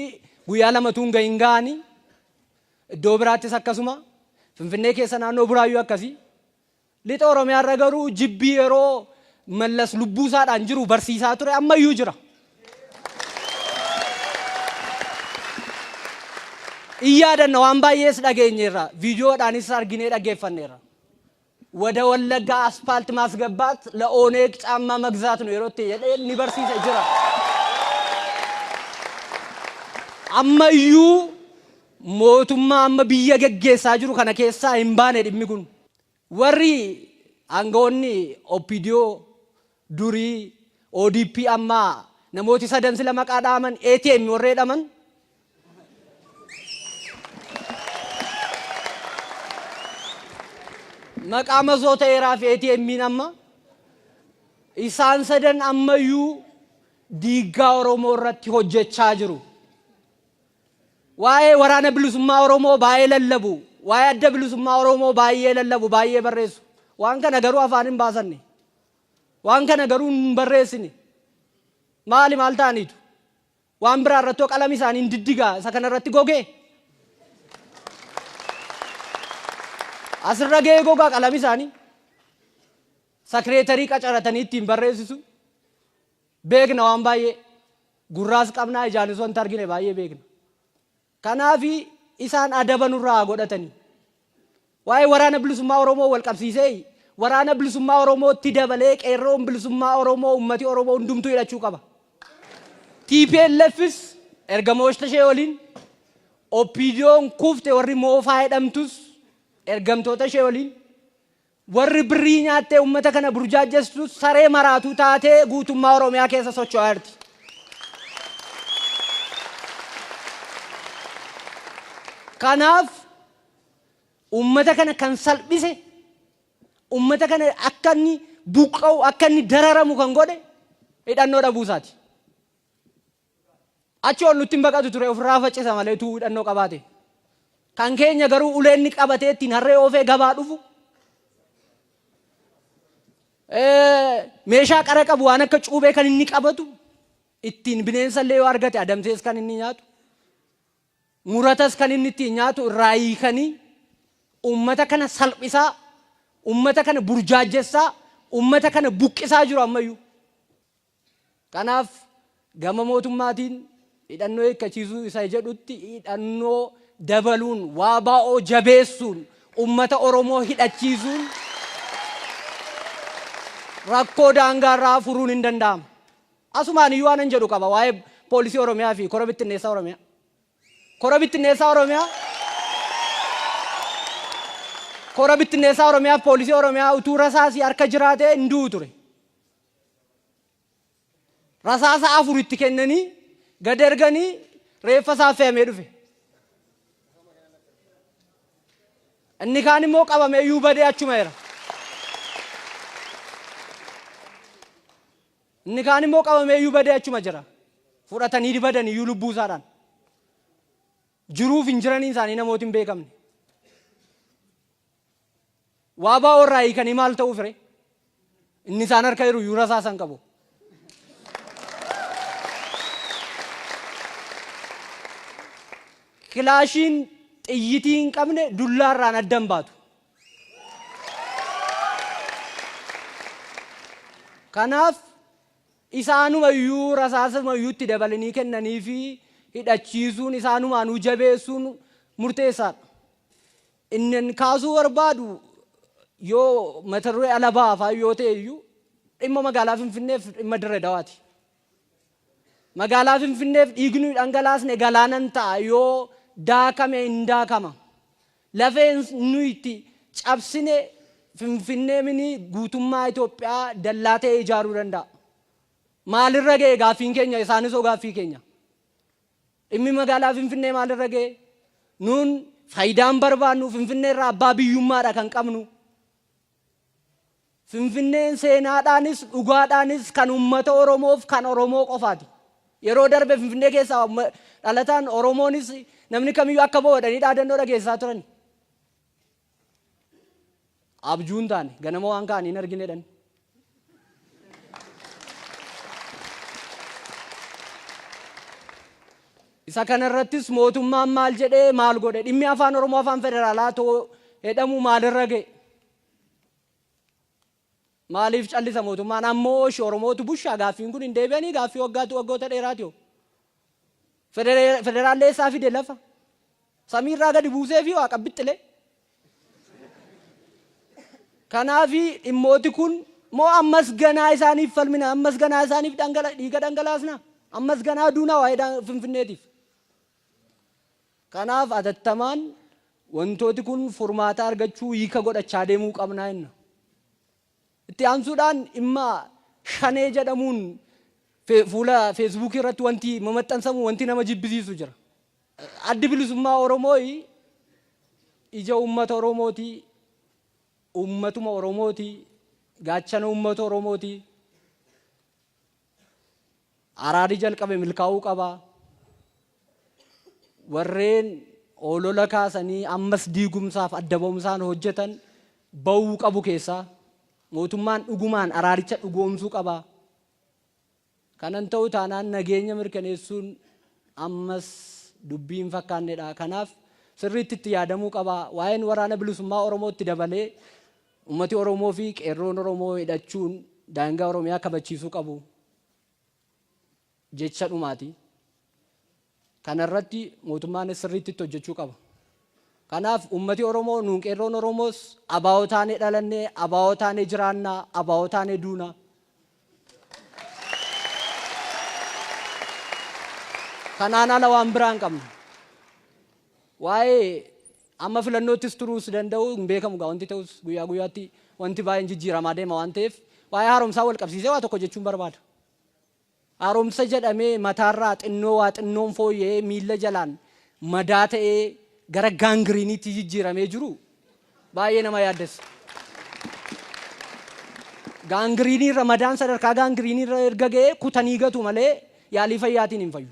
guyyaa lamatu hin gahin ga'anii, iddoo biraattis akkasuma, Finfinnee keessa naannoo Buraayyuu akkasii. Lixa Oromiyaarra garuu jibbii yeroo Mallas lubbuusaadhaan jiru barsiisaa ture ammayyuu jira. In yaadanna, waan baay'ees dhageenyeerra, viidiyoodhaanis arginee dhaggeeffanneerra. ወደ ወለጋ አስፋልት ማስገባት ለኦነግ ጫማ መግዛት ነው yeroo itti jedhee ni barsiisa jira. Ammayyuu mootummaa amma biyya geggeessaa jiru kana keessaa hin baane dhimmi kun. Warri aangawoonni OPDO durii, ODP ammaa, namooti sadan sila maqaa dhaaman, ATM warra jedhaman, maqaa masoo ta'eeraa fi ATM'n amma isaan sadan ammayyuu diiggaa Oromoo irratti hojjechaa jiru. Waa'ee waraana bilisummaa Oromoo baay'ee lallabu. Waa'ee adda bilisummaa Oromoo baay'ee lallabu, baay'ee barreessu. Waan kana garuu afaan hin baasanne. Waan kana garuu hin barreessine. Maali, maal ta'aniitu? Waan biraa irratti qalami isaanii hin diddigaa, isa kana irratti gogee. Asirra ga'ee gogaa qalami isaanii. Secretary qacaratanii ittiin barreessisu. Beekna waan baay'ee. Gurraas qabnaa, ijaanis wanta argine baay'ee beekna. Kanaaf isaan adaba nurraa godhatanii. Waa'ee waraana bilisummaa Oromoo wal qabsiisee waraana bilisummaa Oromootti dabalee qeerroon bilisummaa Oromoo uummati Oromoo hundumtuu hidhachuu qaba. TPLFs ergamoota ishee waliin, OPDOn kufte warri moofaa jedhamtus ergamtoota ishee waliin, warri birrii nyaattee uummata kana burjaajjestus saree maraatuu taatee guutummaa Oromiyaa keessa socho'aa jirti. Kanaaf uummata kana kan salphise, uummata kana akka inni buqqa'u, akka inni dararamu kan godhe hidhannoo dhabuu isaati. Achi ol nutti hin baqatu ture, ofirraa faccisa malee utuu hidhannoo qabaate. Kan keenya garuu ulee inni qabatee ittiin harree oofee gabaa dhufu, meeshaa qara qabu waan akka cuubee kan inni qabatu, ittiin bineensa illee yoo argate adamsees kan inni nyaatu, muratas kan inni ittiin nyaatu irraa hiikanii uummata kana salphisaa, uummata kana burjaajjessaa, uummata kana buqqisaa jiru ammayyuu. Kanaaf gama mootummaatiin hidhannoo hiikkachiisuu isa jedhutti hidhannoo dabaluun, waa baa'oo jabeessuun, uummata Oromoo hidhachiisuun rakkoo daangaarraa furuun hin danda'ama. Asumaan iyyuu waan an jedhu qaba waa'ee poolisii Oromiyaa fi kora bittinneessaa Oromiyaa. Kora bittinneessaa Oromiyaa, kora bittinneessaa Oromiyaa fi poolisii Oromiyaa utuu rasaasii harka jiraatee hin du'u ture. Rasaasa 4 itti kennanii gad erganii reeffa isaa fe'amee dhufe. Inni kaan immoo qabamee iyyuu badee achuma jira. Inni kaan immoo qabamee iyyuu badee achuma jira. Fudhatanii badan iyyuu lubbuu isaadhaan. Jiruuf hin jiraniin isaanii namooti hin beekamne. Waa baa'oo irraa hiikanii maal ta'uuf ree? Inni isaan harka jiru iyyuu rasaasa hin qabu. Kilaashiin xiyyitii hin qabne dullaa irraan adda hin baatu. Kanaaf isaanuma iyyuu rasaasuma iyyuu itti dabalanii kennanii fi hidhachiisuun isaanumaanuu jabeessuun murteessaadha. Inni kaasuu barbaadu yoo mata duree ala baafaa yoo ta'e iyyuu dhimma magaalaa Finfinneef dhimma Dirree Dawaati. Magaalaa Finfinneef dhiigni nuyi dhangalaasne galaanan ta'a, yoo daakame hin daakama. Lafeen nuyi itti cabsine Finfinnee mini guutummaa Itoophiyaa dallaa ta'ee ijaaruu danda'a. Maalirra ga'e gaaffiin keenya, isaanis hoo gaaffii keenya? Dhimmi magaalaa Finfinnee maalirra ga'e? Nuun faayidaan barbaannu Finfinnee irraa abbaa biyyummaadha kan qabnu. Finfinneen seenaadhaanis dhugaadhaanis kan uummata Oromoof kan Oromoo qofaati. Yeroo darbe Finfinnee keessaa dhalataan Oromoonis namni kamiyyuu akka ba'u jedhanii dhaadannoo dhageessisaa turan. Abjuun taane ganama waan ka'anii hin argine jedhan. Isa kanarrattis mootummaan maal jedhee maal godhe? Dhimmi afaan Oromoo afaan federaalaa ta'uu jedhamu maalirra ga'e? Maaliif callisa mootummaan? Ammoo oshi Oromootu bushaa gaaffiin kun hin deebi'anii gaaffii waggaatu waggoota dheeraati hoo. Federaallee eessaa fide lafa? Samiirraa gadi buusee fi waaqa bixxilee. Kanaafi dhimmooti kun moo ammas ganaa isaaniif falmina, ammas ganaa isaaniif dhiiga dhangalaasna, ammas ganaa duunaa waa'ee Finfinneetiif. Kanaaf atattamaan wantooti kun furmaata argachuu, hiika godhachaa deemuu qabnaa jenna. Itti aansuudhaan dhimma Shanee jedhamuun fuula Feesbuukii irratti wanti mamaxxansamu wanti nama jibbisiisu jira. Addi Bilisummaa Oromoo ija uummata Oromooti, uummatuma Oromooti, gaachana uummata Oromooti. Araarri jalqabe milkaa'uu qaba. Warreen olola kaasanii ammas diigumsaaf adda ba'umsaan hojjetan ba'uu qabu keessaa. Mootummaan dhugumaan araaricha dhugoomsuu qaba. Kanan ta'u taanaan nageenya mirkaneessuun ammas dubbii hin fakkaannedha. Kanaaf sirriitti itti yaadamuu qaba. Waa'een waraana bilisummaa Oromootti dabalee uummati Oromoo fi qeerroon Oromoo hidhachuun daangaa Oromiyaa kabachiisuu qabu jecha dhumaati. Kana irratti mootummaanis sirriitti itti hojjechuu qaba. Kanaaf ummati Oromoo, nuun qeerroon Oromoos ABO taanee dhalannee, ABO taanee jiraannaa, ABO taanee duuna. Kanaan ala waan biraa hin qabnu. Waa'ee amma filannoottis turuus danda'u hin beekamu gaa, wanti ta'us guyyaa guyyaatti wanti baay'een jijjiiramaa deema waan ta'eef, waa'ee haaromsaa wal qabsiisee waa tokko jechuun barbaada. Haaromsa jedhamee mataarraa xinnoo waa xinnoon fooyya'ee miilla jalaan madaa ta'ee gara gaangiriiniitti jijjiiramee jiru baay'ee nama yaaddessa. Gaangiriiniirra, madaan sadarkaa gaangiriiniirra erga ga'ee kutanii gatu malee yaalii fayyaatiin hin fayyu.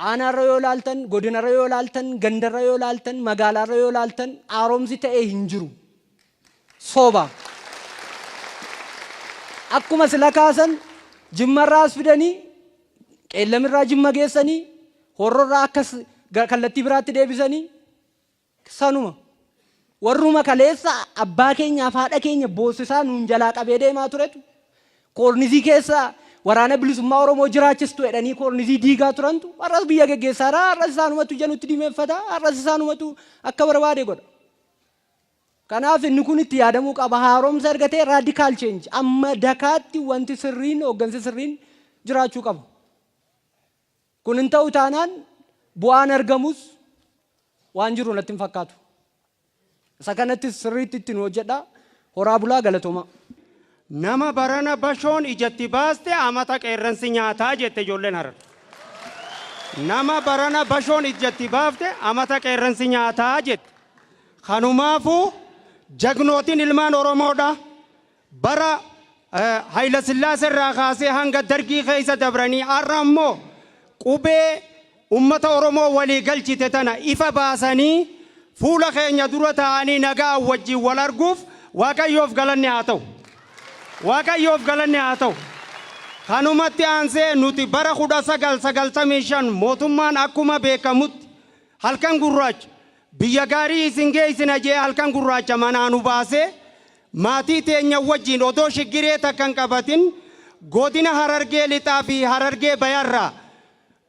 Aanaarra yoo ilaaltan, godinarra yoo ilaaltan, gandarra yoo ilaaltan, magaalaarra yoo ilaaltan haaromsi ta'e hin jiru. Soba. Akkuma sila kaasan, Jimmarraa as fidanii, Qeellamirraa Jimma geessanii, Horrorraa akkas kallattii biraatti deebisanii sanuma. Warruma kaleessa abbaa keenyaaf haadha keenya boossisaa nuun jalaa qabee deemaa turetu koornizii keessa Waraana Bilisummaa Oromoo jiraachistu jedhanii koornizii diigaa turantu har'as biyya geggeessaa jira. Har'as isaanumatu ija nutti diimeeffata. Har'as isaanumatu akka barbaade godha. Kanaaf inni kun itti yaadamuu qaba. Haaromsa erga ta'e radical change, amma dakaatti wanti sirriin, hooggansi sirriin jiraachuu qaba. Kun hin ta'u taanaan bu'aan argamus waan jiru natti hin fakkaatu. Isa kanattis sirriitti itti nu hojjedha. Horaa bulaa, galatoomaa. Nama barana bashoon ijatti baaste amata qeerransi nyaataa jette ijoolleen Harar. Nama barana bashoon ijatti baafte amata qeerransi nyaataa jette. Kanumaafuu jagnootiin ilmaan Oromoodha. Bara Hayila Sillaasee irraa kaasee hanga Dargii keessa dabranii har'a immoo qubee ummata Oromoo walii galchite tana ifa baasanii fuula keenya dura taa'anii nagaa wajjin wal arguuf Waaqayyoof galanni haa ta'u. Waaqayyoof galanni haa ta'u. Kanumatti aansee nuti bara 1995 mootummaan akkuma beekamutti halkan gurraacha biyya gaarii isin geessina jee halkan gurraacha manaa nu baasee, maatii teenya wajjin odoo shiggiree takka hin qabatin godina Harargee Lixaa fi Harargee Bayarraa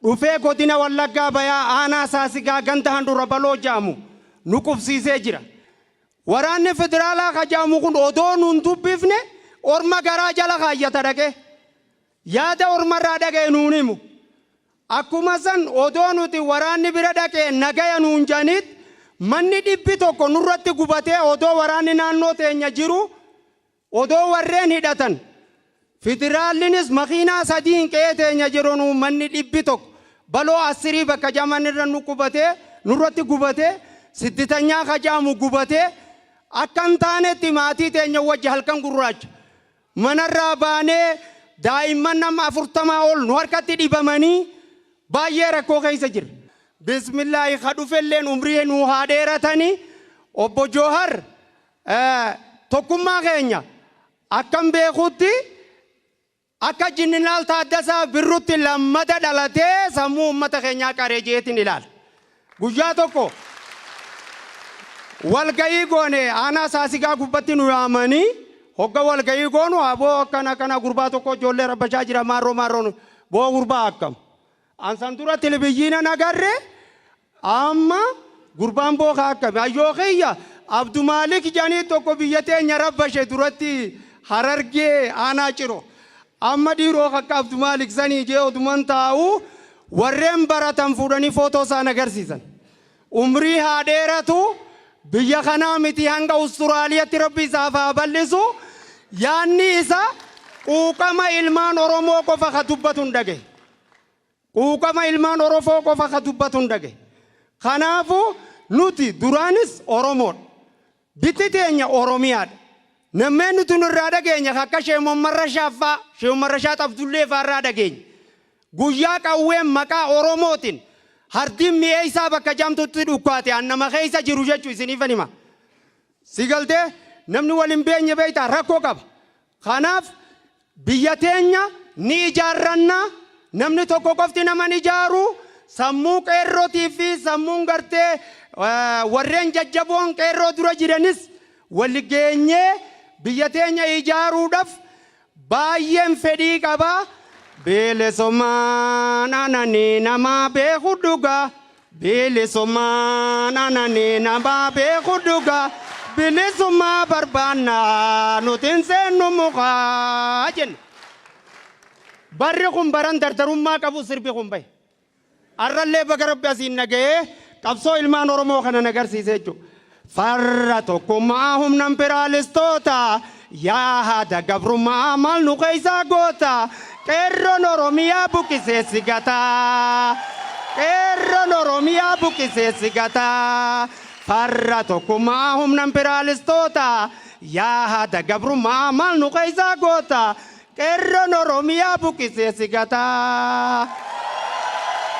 dhufee godina Wallaggaa Bayaa aanaa Saasigaa ganda Handhura Baloo jedhamu nu qubsiisee jira. Waraanni federaalaa ka jedhamu kun odoo nun dubbifne orma garaa jala kaayyata dhaqee. Yaada ormarraa dhaga'e nuun himu. Akkuma san odoo nuti waraanni bira dhaqee nagaya nuun jedhaniit manni 100 nurratti gubatee, odoo waraanni naannoo teenya jiru, odoo warreen hidhatan federaallinis makiinaa sadiin qe'ee teenya jiru nu manni 100 Baloo Assirii bakka jedhaman irra nu qubatee nurratti gubatee, sidditanyaa ka jedhamu gubatee, akka hin taanetti maatii teenya wajji halkan gurraacha manarraa baanee daa'imman nama 40 ol nu harkatti dhibamanii baay'ee rakkoo keessa jirra. Bismillaahi, ka dhufelleen umrii nuu haa dheeratanii. Obbo Joohar, tokkummaa keenya akkan beekutti akka Jinninaal Taaddasaa Birrutti lammata dhalatee sammuu uummata keenyaa qaree jeetiin ilaala. Guyyaa tokko walgahii goone, aanaa Saasigaa gubbatti nu yaamanii, hogga walgahii goonu, aboo akkana akkana, gurbaa tokko ijoollee rabbashaa jira, maarroo maarroo, boo gurbaa akkam. Ansan dura televizyiina nagarre, amma gurbaan booka akkami, ayyoo kiyya, Abdumaalik jedhanii tokko biyya teenya rabbashe duratti Harargee aanaa Ciro. Amma dhiiroo akka Abdumaalik sanii jee oduman taa'u warreen baratan fuudhanii footoo isaan agarsiisan. Umrii haa dheeratu, biyya kanaa miti hanga Awustiraaliyaatti Rabbi isaaf haa bal'isu. Yaanni isa quuqama ilmaan Oromoo qofa ka dubbatu hin dhagaye. Quuqama ilmaan Orofoo qofa ka dubbatu hin dhagaye. Kanaafuu nuti duraanis Oromoodha. Bitti teenya Oromiyaadha. Nammeen nuti nurraa dhageenya akka Sheeh Muhammad Rashaad faa, Sheeh Muhammad Rashaad Abdullee faa irraa dhageenya. Guyyaa qawween maqaa Oromootiin hardiin mi'eessaa bakka jamtutti dhukkaate an nama keessa jiru jechuu isiniifan hima. Si galtee, namni wal hin beenye beektaa rakkoo qaba. Kanaaf biyya teenya ni ijaarranna, namni tokko qofti nama hin ijaaru. Sammuu qeerrotii fi sammuun gartee warreen jajjaboon qeerroo dura jiranis wal geenyee biyya teenya ijaaruudhaaf baay'een fedhii qaba. Bilisummaan ananii nama beeku dhugaa. Bilisummaan ananii nama beeku dhugaa. Bilisummaa barbaannaa nuti hin seennu mukaa jenna. Barri kun baran dardarummaa qabu sirbi kun bahe. Arrallee baga Rabbi asiin nagahee qabsoo ilmaan Oromoo kana nagarsiise jechuudha. Farra tokkummaa humna imperaalistoota, yaa haada gabrummaa maal nu keessaa goota, qeerroon Oromiyaa buqqisee si gata. Qeerroon Oromiyaa buqqisee si gata. Farra tokkummaa humna imperaalistoota, yaa haada gabrummaa maal nu keessaa goota, qeerroon Oromiyaa buqqisee si gata.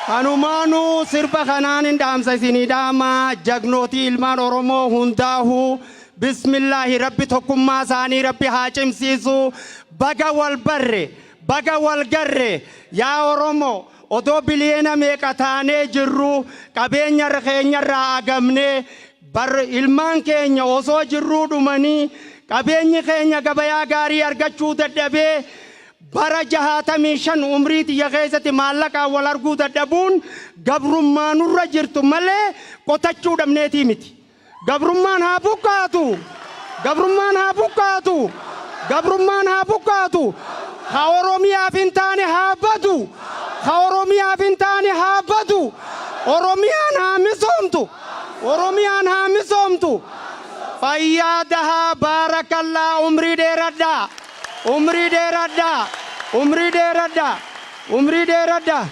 Kanumaanuu sirba kanaan hin dhaamsa isinii dhaama. Jagnootii ilmaan Oromoo hundaahuu, bismillaahi, Rabbi tokkummaa isaanii Rabbi haa cimsiisu. Baga wal barre, baga wal garre. Yaa Oromoo, odoo biliyeena meeqa taanee jirru qabeenya keenyarraa agamnee bar ilmaan keenya osoo jirruu dhumanii, qabeenyi keenya gabayaa gaarii argachuu dadhabee, bara 65 umrii tiyya keessatti maallaqaan wal arguu dadhabuun gabrummaa nurra jirtu malee qotachuu dhabneetii miti. Gabrummaan haa buqqaatu! Gabrummaan haa buqqaatu! Gabrummaan haa buqqaatu! Ha Oromiyaaf hin taane haa badu! Ha Oromiyaaf hin taane haa badu! Oromiyaan haa misoomtu! Oromiyaan haa misoomtu! Fayyaa dahaa, baarakallaa, umrii dheeradhaa! Umrii dheeradhaa! Umrii dheeradhaa! Umrii dheeradhaa!